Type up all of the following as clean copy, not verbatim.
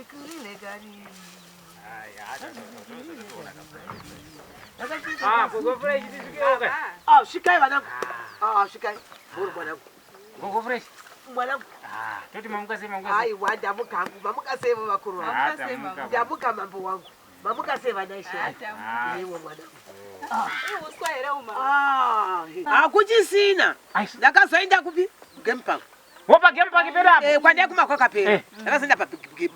Tikurire kani. Ah, gogo Fresh tisvikewo ka. Ah, svikai vanangu. Ah, svikai. Bhuru mwanangu. Gogo Fresh. Mwanangu. Ah, toti mamuka sei mamuka sei. Aiwa, ndamuka hangu. Mamuka sei vakuru vangu. Ah, tamuka. Ndamuka mambo wangu. Mamuka sei vana ishe. Ah. Iwo mwanangu. Ihuswa here uma? Ah, hakuchisina. Ai. Ndakazoenda kupi? Game park. Wopa game park pedu apo. Eh, kwandai kuma kwakapera. Eh. Ndakazoenda pa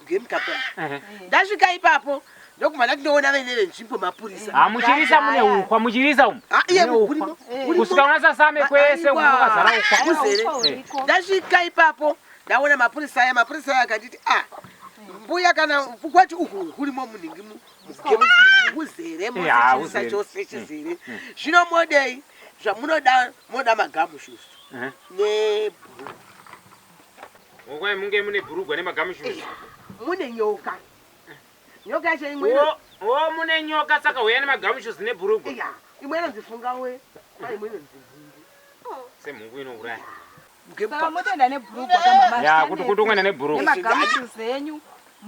game park. Ehe. Ndasvika ipapo ndokubva ndati ndoona vene venzvimbo mapurisa. Ah, muchirisa mune ukwa, muchirisa umu. Ah, iye Mune ukwa. urimo. urimo. Kusvika una sasame kwese umu kwakazara ukwa. Kuzere. Eh. Ndasvika ipapo ndaona mapurisa aya mapurisa aya akanditi ah mbuya kana kwati uku kurimo munhingi muzere Eh, ah, mose uzere. chose chizere zvino modei zvamunoda moda magamushusu Eh. nebhuru Ngokwai munge mune bhurugwa nemagamushuzi. mune nyoka nyoka yacho imwe Oh, oh mune nyoka saka huya nemagamushuzi nebhurugwa. iya imwe inonzi fungawe kwa imwe inonzi mhungu Semhungu inouraya. Saka motoenda nebhurugwa kamama. Ya, kuti kuti ungoenda nebhurugwa. Nemagamushuzi enyu.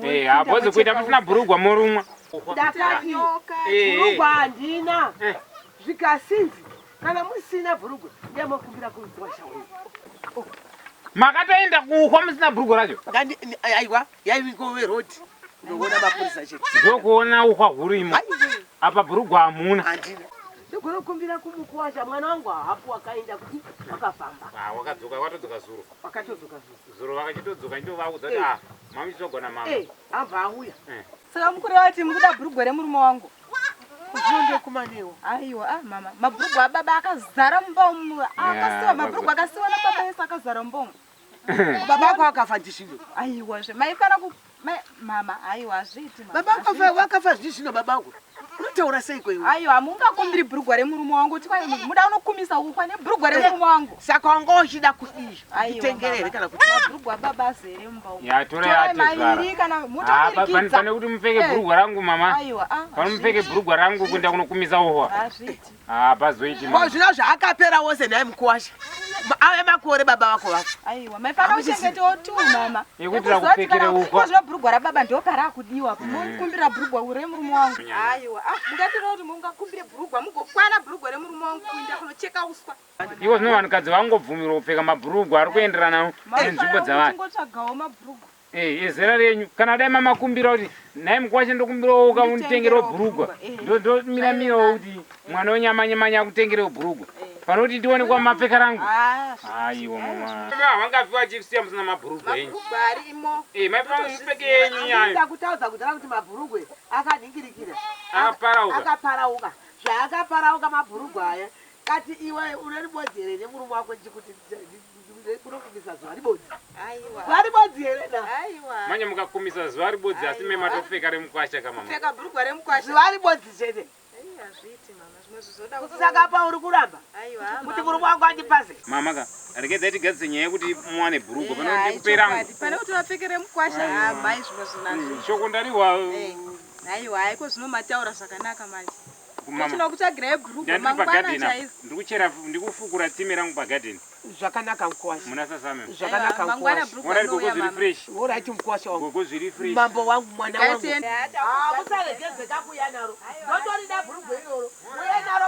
Eh, hapozi kuita musina bhurugwa morumwa. ndakati Nyoka. Eh, eh. bhurugwa handina Eh. zvikasinzi kana musina bhurugwa ndiyamokumbira kumukwasha wenyu Makatoenda kuhwa musina bhurugwa racho. Aiwa yaingove rodhi unoona mapurisa chete Ndokuona ukwa hurimo. Aiwe, Apa bhurugwa hamuna. handina ndogona kukumbira kumukwasha mwana wangu hapo wakaenda kuti wakafamba Ah, wakadzoka watodzoka zuro. wakatodzoka zuro Zuro vakachitodzoka ndovaudza kuti Eh. ah, mamuchizogona mama. Eh, abva auya Saka mukureva kuti mukuda bhurugwa remurume wangu. zvino ndokumanewo Aiwa, ah mama, mabhurugwa ababa akazara mumba umu. Akasiwa mabhurugwa akasiwa nababa ese akazara mumba umu. baba ako akafa ndizvino Aiwa zve, maifana ku mai mama, aiwa hazviiti mama. baba ako wakafa zvizvino baba ako unotaura seiko iwe Aiwa, hamungakumbiri bhurugwa remurume wangu kuti kwai muda unokumisa ukwa nebhurugwa remurume wangu. saka wanga uchida kudii Aiwa, nditengere here mama. kana kuti Mabhurugwa ababa azere mumba umu. Ya, torai Torai atezvara. maviri kana Ah, pa- pane mutomirikidza. pane kuti mupfeke Eh. bhurugwa rangu mama. Aiwa, ah. Pane mupfeke bhurugwa rangu kuenda kunokumisa uhwa. Hazviiti. Ah, pazoiti ko mama. zvino zvaakapera wose nhai mukuwasha ave makore baba vako vafa Aiwa, maifana Hamuchisi- kuchengetawo tu mama. Yekuti rakupfekere ukwa. Zvino bhurugwa rababa ndo parakudiwa. Mukumbira bhurugwa remurume wangu. Aiwa, ah, mungatireva kuti mungakumbire bhurugwa mugokwana bhurugwa remurume wangu kuinda kunocheka uswa. Ivo zvino vanhukadzi vangobvumirwa kupfeka mabhurugwa ari kuenderana nenzvimbo dzavanhu. Kungotsvagawo mabhurugwa. Eh, ezera renyu kana dai mamakumbira kuti nhai mukwasha ndokumbirawo ka unditengerewo bhurugwa. Eh. Ndomira mirawo kuti mwana wenyamanya manya akutengerewo bhurugwa. Pane kuti ndione kwa mapfeka rangu. Ah, Aiwa mama. Mama vangafi vachisiya musina mabhurugwa enyu. mabhurugwa arimo. Eh, maifana mupfeke yenyu nyayo. ndakutaudza kudhara kuti mabhurugwe akanhingirikira Akaparauka. akaparauka zvaakaparauka mabhurugwa aya kati iwe une ribodzi here nemurume wako ndichikuti kunokumisa zuva ribodzi Aiwa. zuva ribodzi here na Aiwa. Manje mukakumisa zuva ribodzi asi mema topfeka remukwasha kamama. Kupfeka bhurugwa remukwasha. zuva ribodzi chete Ai, hazviiti mama, zvimwe zvizoda kuti- saka pauri kuramba Aiwa, kuti mama. murume wangu andipase Mama ka, regedzai tigadzise nyaya yekuti muwane bhurugwa pane Eh, kuti hai, ndikupe rangu. chokwadi. Pane kuti vapfekere mukwasha, ah, mai zvimwe zvinazvo. Shoko ndariwa Eh, Aiwa, haiko zvino mataura zvakanaka manje. kumama. Tinokutsvagirai bhurugwa Ndandiri mangwana pagadheni apa. chaizvo. Ndikuchera ndikufukura tsime rangu pagadheni. zvakanaka mukuwasha Muna sasame. zvakanaka Aiwa, mangwana mukuwasha bhurugwa Mona gogo rinouya zviri mama. fresh. oraiti mukuwasha wangu Gogo zviri fresh. mambo wangu mwana wangu Ngatiende. Ah, musaregeze kakuuya naro ndotorida bhurugwa iroro uye naro